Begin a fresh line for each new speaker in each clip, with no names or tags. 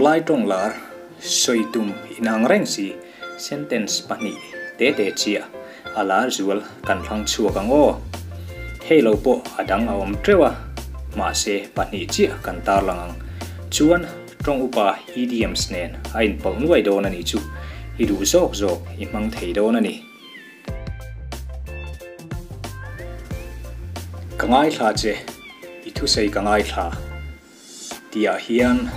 Tunlai tawng lar sawi tum inang reng si sentence pahnih te te chiah a lar zual kan thlang chhuak ang aw. Hei lo pawh a dang a awm teuh a, mahse pahnih chiah kan tarlang ang. Chuan tawng upa idioms nen a inpawlh nuai dawn a nih chu i duh zawk zawk i hmang thei dawn a ni. Ka ngaithla che, i thusei ka ngaithla. Tihah hian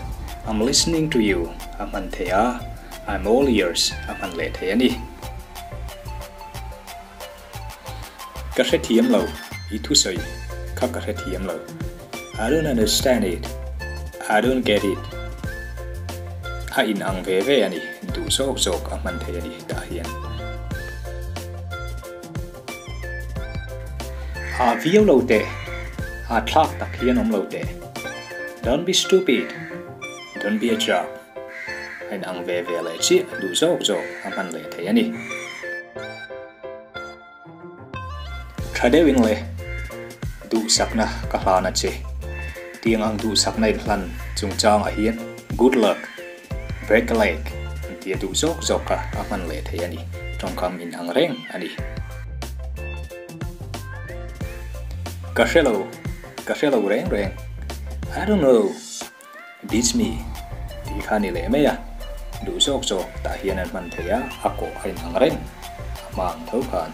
I'm listening to you a hman thei a, I'm all ears a hman leh thei a ni. Ka hrethiam lo, i thusawi kha ka hrethiam lo. I don't understand it, I don't get it. A inang ve ve a ni, duh zawk zawk a hman thei a ni tah hian. A viau lo teh, a thlak tak hian awm lo teh. Don't be stupid, don't be a jerk. A inang ve ve leh chiah duh zawk zawk a hman leh thei a ni. Tha deuhin le, duhsakna ka hlan a che. Tiang ang duhsakna inhlan chungchangah hian good luck. Break a leg an tia duh zawk zawk kha a hman leh thei a ni, tawngkam inang reng a ni. Ka hre lo, ka hre lo reng reng, I don't know, beats me tih kha a ni leh mai a, duh zawk zawk tah hian an hman thei a, a kawh a inang reng, a hma ang tho khan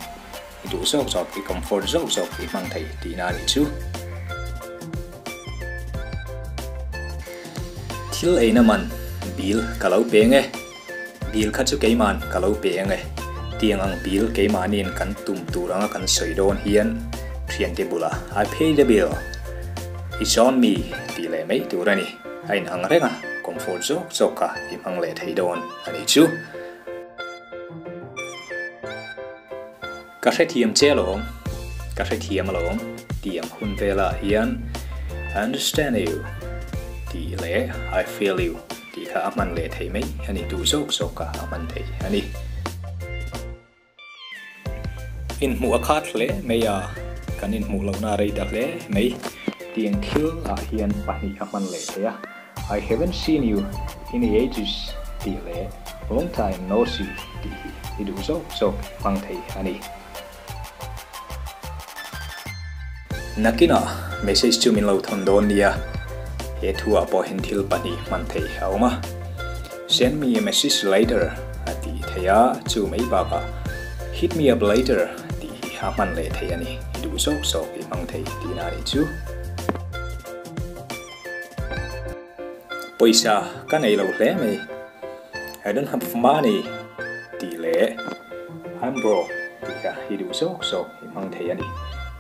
i duh zawk zawk, i comfort zawk zawk i hmang thei tihna a nih chu. Thil eina man bill ka lo pe nge? Bill kha chu keiman ka lo pe nge? Tiang ang bill keimahniin kan tum tur anga kan sawi dawn hian thiante bulah I pay the bill, it's on me tih leh mai tur a ni. A inang reng a, comfort zawk zawk kha i hmang leh thei dawn a nih chu. Ka hrethiam che alawm, ka hrethiam alawm tih ang hun velah hian I understand you tih leh I feel you tih kha a hman leh thei mai a ni, duh zawk zawk kha a hman thei a ni. Inhmuh a khat hle mai a, kan inhmuh lohna a rei ta hle mai tih ang thil ah hian pahnih a hman leh thei a. I haven't seen you in ages tih leh long time no see tih hi i duh zawk zawk hmang thei a ni. Nakinah message chu min lo thawn dawn nia, he thuah pawh hian thil pahnih hman thei a awm a. Send me a message later a tih thei a, chu mai bakah hit me up later tih hi a hman leh thei a ni, i duh zawk zawk i hmang thei tihna a nih chu. Pawisa ka nei lo hle mai, I don't have money tih leh I'm broke tih kha i duh zawk zawk i hmang thei a ni.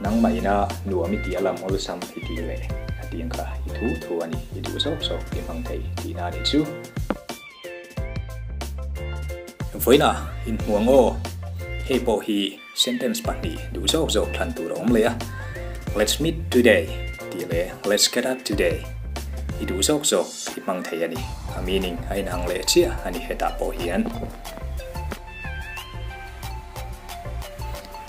Nangmah ina nuam i tih a lam awlsam i tih leh a tih ang kha i thu thu a ni, i duh zawk zawk i hmang thei tihna a nih chu. Vawiinah inhmu ang aw, hei pawh hi Sentence pahnih duh zawk zawk thlan tur a awm leh a, Let's meet today tih leh Let's get up today i duh zawk zawk i hmang thei a ni. A meaning a inang leh chiah a ni hetah pawh hian.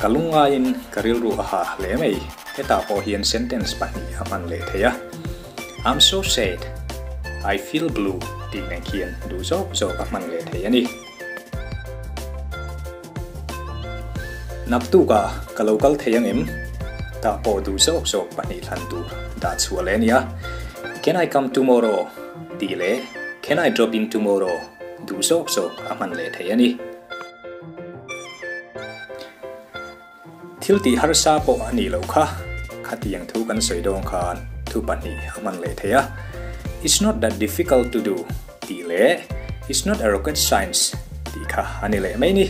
Ka lungngaiin ka rilru a ha hle mai, hetah pawh hian sentence pahnih a hman leh thei a, I'm so sad, I feel blue tih nen khian duh zawk zawk a hman leh thei a ni. Naktukah ka lo kal thei ang em? Tah pawh duh zawk zawk pahnih thlan tur dah chhuah leh a nia. Can I come tomorrow? tih leh Can I drop in tomorrow? duh zawk zawk a hman leh thei a ni. Thil tih harsa pawh a nih loh kha, khatiang thu kan sawi dawn khan thu pahnih a hman leh thei a, It's not that difficult to do tih leh It's not a rocket science tih kha a ni leh mai ni.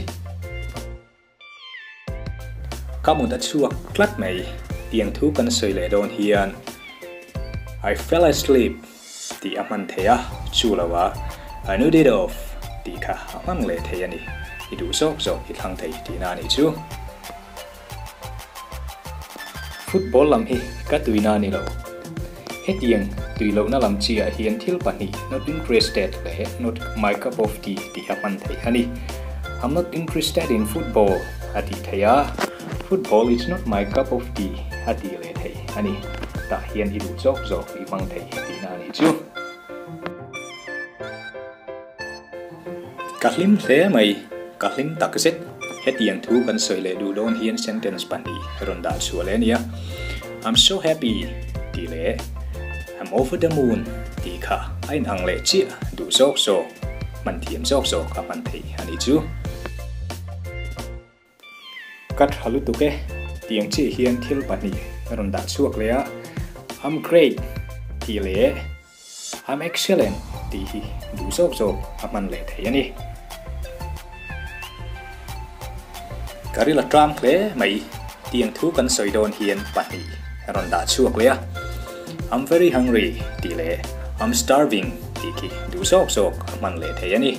Ka mut a chhuak tlat mai tiang thu kan sawi leh dawn hian I fell asleep tih a hman thei a, chu lo ah I nodded off tih kha a hmang leh thei a ni, i duh zawk zawk i thlang thei tihna a nih chu. Football lam hi ka tuina a ni lo. Hetiang tui lohna lam chi ah hian thil pahnih not interested leh not my cup of tea tih a hman theih a ni. I'm not interested in football a tih theih a, football is not my cup of tea a tih leh theih a ni. Tah hian i duh zawk zawk i hmang thei tihna a nih chu. Ka hlim hle mai, ka hlim takzet. Hetiang thu kan sawi leh duh dawn hian sentence pahnih rawn dah chhuah leh a nia. I'm so happy tih leh I'm over the moon tih kha a inang leh chiah duh zawk zawk, hman thiam zawk zawk a hman theih a nih chu. Ka tha lutuk e, tiang chiah hian thil pahnih rawn dah chhuak leh a, I'm great tih leh I'm excellent tih hi duh zawk zawk a hman leh thei a ni. Ka ril a tang hle mai, tiang thu kan sawi dawn hian pahnih rawn dah chhuak leh a, I'm very hungry tih leh I'm starving tih khi duh zawk zawk a hman leh thei a ni.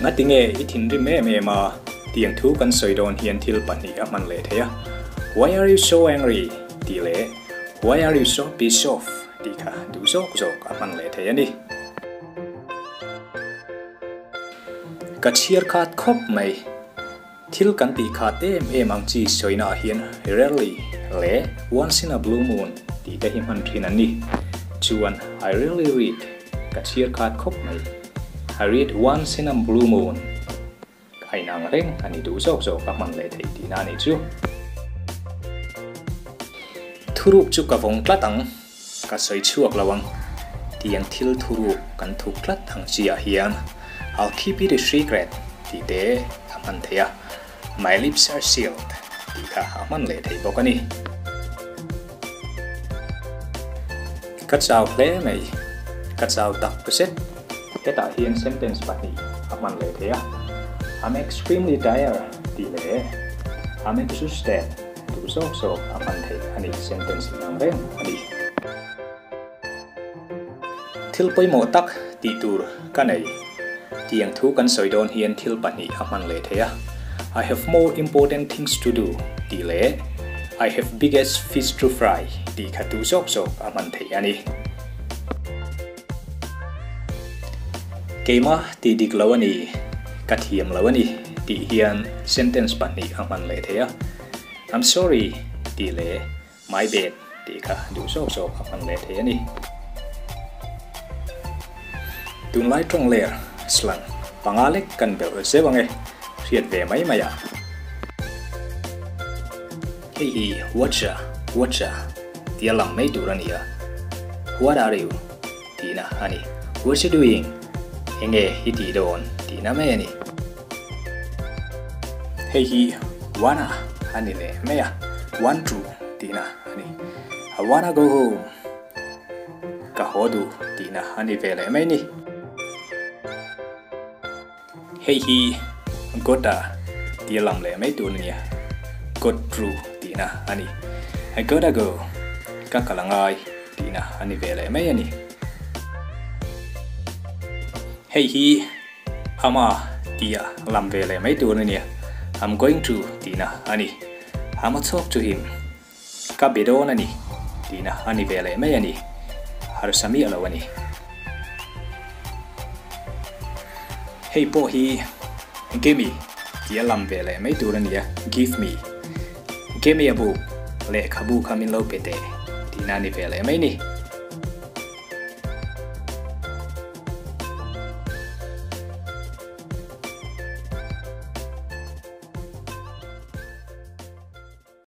Ngatinge i thinrim em em a? Tiang thu kan sawi dawn hian thil pahnih a hman leh thei a, Why are you so angry? tih leh Why are you so pissed off? tih kha duh zawk zawk a hman leh thei a ni. Ka chhiar khat khawp mai. Thil kan tih khat em em ang chi sawina ah hian rarely leh once in a blue moon tih te hi hman thin an ni. Chuan I rarely read, ka chhiar khat khawp mai. I read once in a blue moon a inang reng a ni duh zawk zawk a hman leh theih tihna a nih chu. Thuruk chu ka vawng tlat ang, ka sawi chhuak lo ang tiang thil thuruk kan thuk tlat ang chiah hian I'll keep it a secret tih te a hman thei a, My lips are sealed tih kha a hman leh thei bawk a ni. Ka chau hle mai, ka chau tak zet. Hetah hian sentence pahnih a hman leh thei a, I'm extremely tired tih leh I'm exhausted duh zawk zawk a hman theih a ni, sentence inang reng a ni. Thil pawimawh tak tih tur ka nei. Tiang thu kan sawi dawn hian thil pahnih a hman leh thei a, I have more important things to do tih leh I have biggest fish to fry tih kha duh zawk zawk a hman theih a ni. Keimah tih dik lo a ni, ka thiam lo a ni tih hian sentence pahnih a hman leh thei a, I'm sorry tih leh My bad tih kha duh zawk zawk a hman leh thei a ni. Tunlai tawng ler slang panga lek kan belh zeuh ang e, hriat ve mai mai a. Hei hi whatcha, whatcha tia lang mai tur a ni a, what are you tihna a ni, what you doing enge i tih dawn tihna mai a ni. Hei hi wanna a ni leh mai a, want to tihna a ni. I wanna go home, ka haw duh tihna a ni ve leh mai ni. Hei hi gotta tia lam leh mai tur a nia, got to tihna a ni. I gotta go, ka kal a ngai tihna a ni ve leh mai a ni. Hei hi Ama tia lam ve leh mai tur a nia, I'm going to tihna a ni. Ama chhuak chu him, ka be dawn a ni tihna a ni ve leh mai a ni. Harsa miah lo a ni. Hei pawh hi gimme tia lam ve leh mai tur a nia, give me. Gimme a book, lehkhabu kha min lo pe teh tihna a ni ve leh mai ni.